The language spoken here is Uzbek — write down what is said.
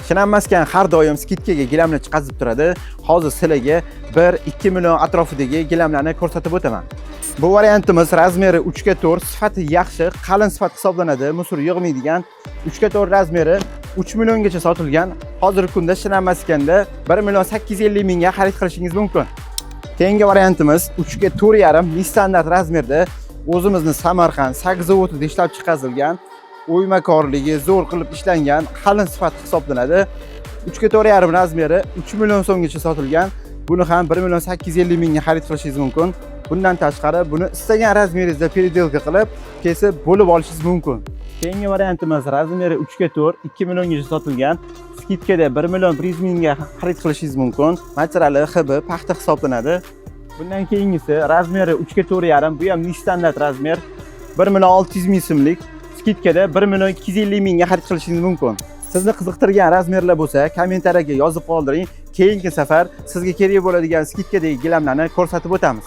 Shinam Maskan har doim скидка ga gilamlar chiqazib turadi. Hozir sizlarga 1-2 million atrofidagi gilamlarni ko'rsatib o'taman. Bu variantimiz размер i 3 ga 4, sifati yaxshi, qalin sifat hisoblanadi, мусор yig'maydigan. 3 ga 4 размер i 3 milliongacha sotilgan. Hozirgi kunda Shinam Maskanda 1 million 850 mingga xarid qilishingiz mumkin. Keyingi variantimiz 3 ga 4,5, нестандартный размер da, o'zimizni Samarqand Sak zavodida ishlab chiqarilgan, o'ymakorligi zo'r qilib ishlangan, qalin sifat hisoblanadi. 3 ga 4,5 размер i 3 million so'mgacha sotilgan. Buni ham 1 million 850 mingga xarid qilishingiz mumkin. Bundan tashqari, buni istagan размер ingizda переделка qilib, kesib bo'lib olishingiz mumkin. Keyingi variantimiz размер i 3 ga 4, 2 milliongacha sotilgan. Скидка da 1 million 100 mingga xarid qilishingiz mumkin. Materiali HB paxta hisoblanadi. Bundan keyingisi размер i 3 ga 4,5, bu ham нестандартный размер. 1 million 600 ming so'mlik, скидка da 1 million 250 mingga xarid qilishingiz mumkin. Sizni qiziqtirgan размер lar bo'lsa, kommentariyaga yozib qoldiring. Keyingi safar sizga kerak bo'ladigan скидка dagi gilamlarni ko'rsatib o'tamiz.